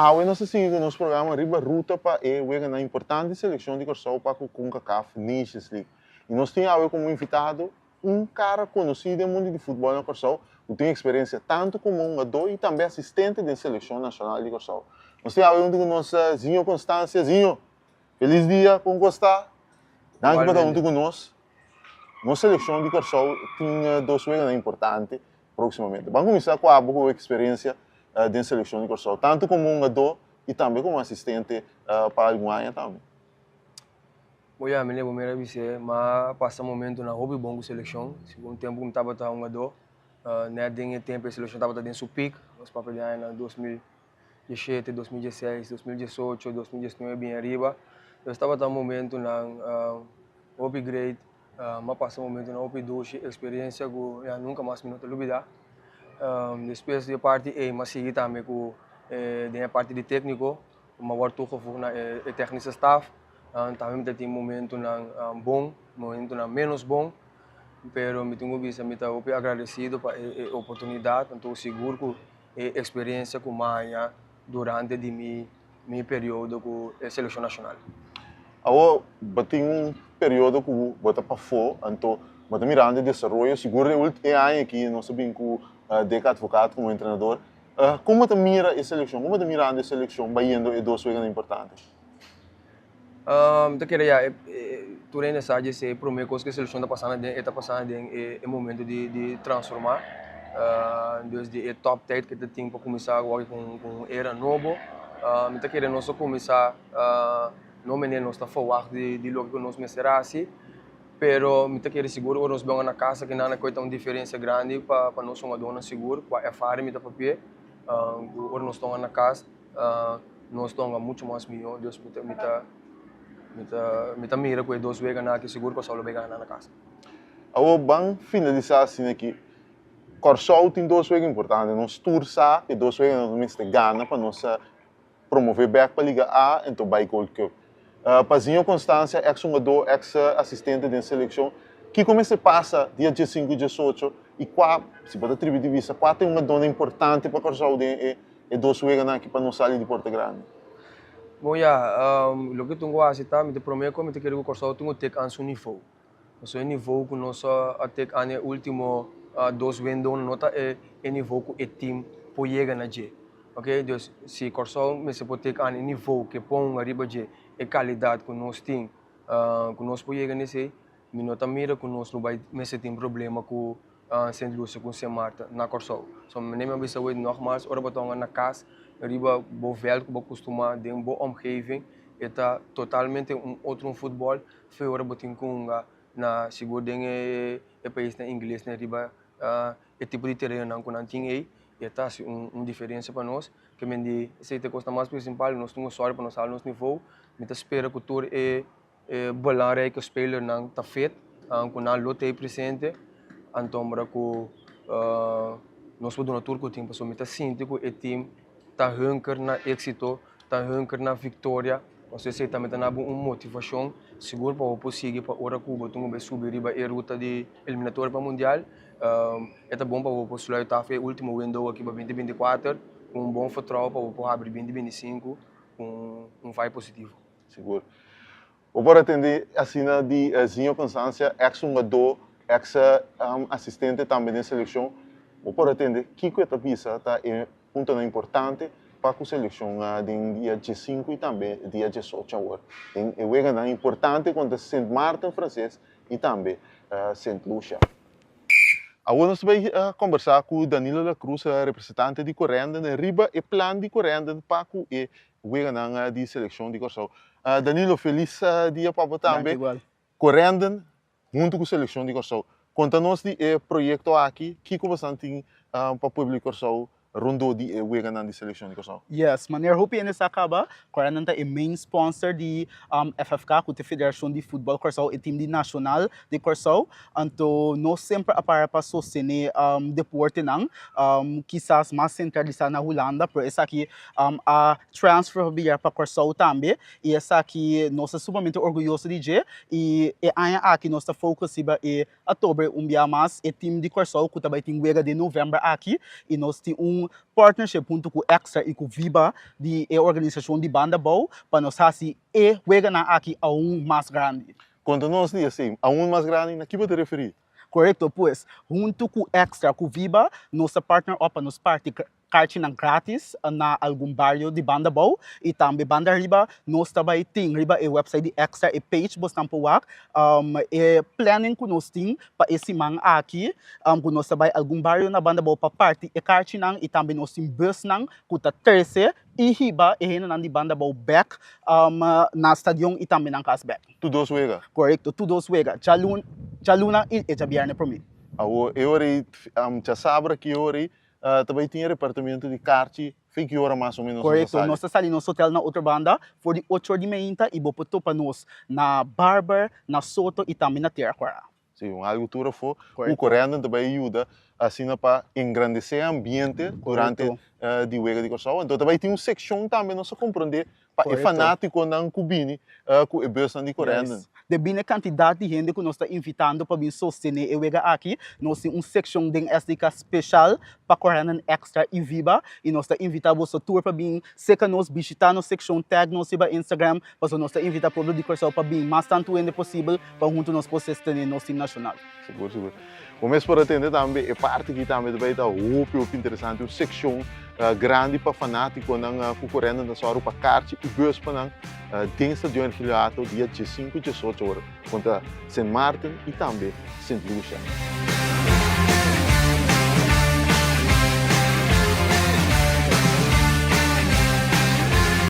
Awe nos ta sigui ku nos programa Riba Ruta pa e weganan importante di selekshon di Kòrsou pa ku Concacaf Nations League. I nos tin awe komo invitado un kara konosí den mundu di futbòl na Kòrsou ku tin eksperensia tantu komo hungadó i tambe asistente den selekshon nashonal di Kòrsou. Nos tin awe huntu ku nos Zinho Constancia. Zinho, felis dia, kon ku sta? Danki pa ta huntu ku nos. Nos selekshon di Kòrsou tin dos weganan importante próksimamente. Ban kuminsá ku abo ku eksperensia den selekshon di Kòrsou, tantu komo hungadó i tambe komo asistente pa algun aña tambe. Bo ya, mi leba mira bis'é, m'a pasa momentunan hopi bon ku selekshon. Segun tempu ku mi tabata hungadó, nèt den e tempu e selekshon tabata den su pik, nos papia di añanan 2017, 2016, 2018, 2019 bin ariba. Nos tabata momentunan hopi great. M'a pasa momentunan hopi dushi, eksperensia ku ya nunka mas mi no ta lubidá. Despues di e parti ei m'a sigui tambe ku den e parti di tékniko, m'a wòrdu toegevoegd na e tèknische staf. Tambe mi ta tin momentunan bon, momentunan ménos bon, pero mi tin ku bisa mi ta hopi agradesido pa e oportunidat, anto sigur ku e eksperensia ku m'a haña durante di mi mi periodo ku e selekshon nashonal. Awor bo tin un periodo ku bo ta pafó, anto bo ta mirando e desaroyo, sigur e ultimo e aña aki nos a bin ku Dick Advocaat komo entrenador. Kon bo ta mira e selekshon? Kon bo ta mirando e selekshon bayendo e dos weganan importante? Mi ta kere ya tur hende sa dje esei prome kos ku e selekshon ta pasando aden e ta pasando aden e momento di transforma dus di e top tijd ku e ta tin pa kuminsá wak ku un era nobo. Mi ta kere nos a kuminsá no manera nos ta ferwagt di loke ku nos mester hasi pero mi ta kere sigur ora nos bènga na kasa kinan a koe ta un diferensia grandi pa nos hungadónan sigur ku a erfaring mi ta papia ku ora nos tonga na kas. Nos tonga mucho mas mihó, dus mi ta mi ta mi ta mi ta mira ku e dos weganan aki sigur Kòrsou lo bai gana na kasa. Awor ban finalisá asina aki, Kòrsou tin dos wega importante, nos tur sa ku e dos weganan nos mester gana pa nos promové bèk pa Liga A enton bai Gold Cup. Pazinho Constancia, eks hungadó, eks asistente den selekshon, kiko mester pasa dia 15 i 18 i kua, si bo ta tribi di bisa, kua ta e hungadónan importante pa Kòrsou den e E dos weganan aki pa nos sali di Porta Grandi. Bon ya, loke tin ku hasi ta, mi ta promé ku mi ta kere ku Kòrsou tin ku tek an su nivou. Pasobra e nivou ku nos a tek an e último dos wendownan no ta e nivou ku e tim por yega na dje. Oke, dus si Kòrsou mester por tek an e nivou ke pon ariba dje e kalidat ku nos tin, ku nos por yega na esei, mi no ta mira ku nos lo bai mester tin problema ku Sint Lucia ku Sint Maarten na Kòrsou. So mi a bisa wei nogmaals ora bo ta hunga na kas riba bo vèlt ku bo kustumá den bo omgeving e ta totalmente un otro un futbòl fe ora bo tin ku hunga na sigur den e paisnan inglesnan riba e tipo di terenonan ku nan tin ei e ta hasi un diferensia pa nos. Ke men di esei ta e kosnan mas prinsipal nos tin ku sòru pa nos hala nos nivou. Mi ta spera ku tur e E belangrijke spelernan ta fit, ku nan lo ta ei presente, antombra ku nos por duna tur ku tin, pasobra mi ta sinti ku e team ta hunker na éksito, ta hunker na viktoria, pasobra esei tambe ta na bo un motivashon sigur pa bo por sigui pa ora ku bo tin ku bai subi riba e ruta di eliminatoria pa mundial, e ta bon pa bo por sluit af e último window aki pa binti 24 ku un bon vertrouwen pa bo por habri 2025 ku un vibe positivo. Sigur. Bo por atende asina di Zinho Constancia, ex hungadó, ex asistente tambe den seleccion. Bo por atende kiko e ta bisa ta e puntonan importante pa ku seleccion den dia 15 i tambe dia 18 awor. Den e weganan importante kontra Sint Maarten Frances i tambe Sint Lucia. Awor nos ta bai kombersá ku Danilo La Cruz, representante di Corendon, riba e plan di Corendon pa ku e weganan di selekshon di Kòrsou. Danilo, felis dia pa bo tambe. Corendon huntu ku selekshon di Kòrsou. Konta nos di e proyekto aki, kiko bosan tin pa pueblo di Kòrsou rondó di e weganan di selekshon di Kòrsou? Yes, manera hopi hende sa kaba, Corendon ta e main sponsor di FFK, ku ta e Federashon di Futbòl Kòrsou, e tim di nashonal di Kòrsou. Anto nos semper a para pa sostené deportenan, kisas mas sentralisá na Hulanda, pero esaki a transfer pa bira pa Kòrsou tambe i esaki nos ta sumamente orguyoso di dje i e aña aki nos ta focus riba e atobre un bia mas e team di Kòrsou ku ta bai tin wega den novèmber aki i nos tin un. un partnership huntu ku Extra i ku Viba di e organisashon di Banda Bou pa nos hasi e weganan aki aun mas grandi. Konta nos di esei, aun mas grandi, na ki bo ta referí? Korekto, pues huntu ku Extra ku Viba nos ta partner op pa nos parti karchinan gratis na algun bario di Banda Bou i tambe Banda Riba. Nos ta bai tin riba e website di Extra e page bosnan por wak e planning ku nos tin pa e siman aki ku nos ta bai algun bario na Banda Bou pa parti e karchinan i tambe nos tin busnan ku ta trese i hiba e hendenan di Banda Bou bek na stadion i tambe nan kas bek. Tur dos wega? Korekto, tur dos wega, djaluna i e djabièrnè promé. Awor e ora ei, djasabra ki ora ei Ta bai tin e repartimento di karchi fin ki ora mas o menos nos ta Korekto, sali? nos ta sali nos hotel na Otrobanda for di ocho or di meinta i bo por topa nos na Barber, na Soto i tambe na Tera Kora. Si, un algu tur afó ku Korekto. Corendon ta bai yuda asina pa engrandesé e ambiente durante Korekto. di Wega di Kòrsou. Anto ta bai tin un sekshon tambe nos a komprondé Pa e Correcto. fanaticonan cu bini cu e busnan di Corendon. Yes. Debí na e kantidat di hende ku nos ta invitando pa bin sostené e wega aki, nos tin un sekshon den SDK speshal pa Corendon Extra i Viba i nos ta invitá boso tur pa bin seka nos, bishitá nos sekshon, tag nos riba Instagram, pasobra nos ta invitá pueblo di Kòrsou pa bin mas tantu hende posibel pa huntu nos por sostené nos tim nashonal. Sigur, sigur. Bo mes por atende tambe e parti aki tambe ta bay ta hopi, hopi interesante. Un seccion grandi pa fanaticonan cu corendo ta sòru pa karchi y bus pa nan den Stadion Ergilio Hato dia diesinku i diesocho ora contra Sint Maarten y tambe Sint Lucia.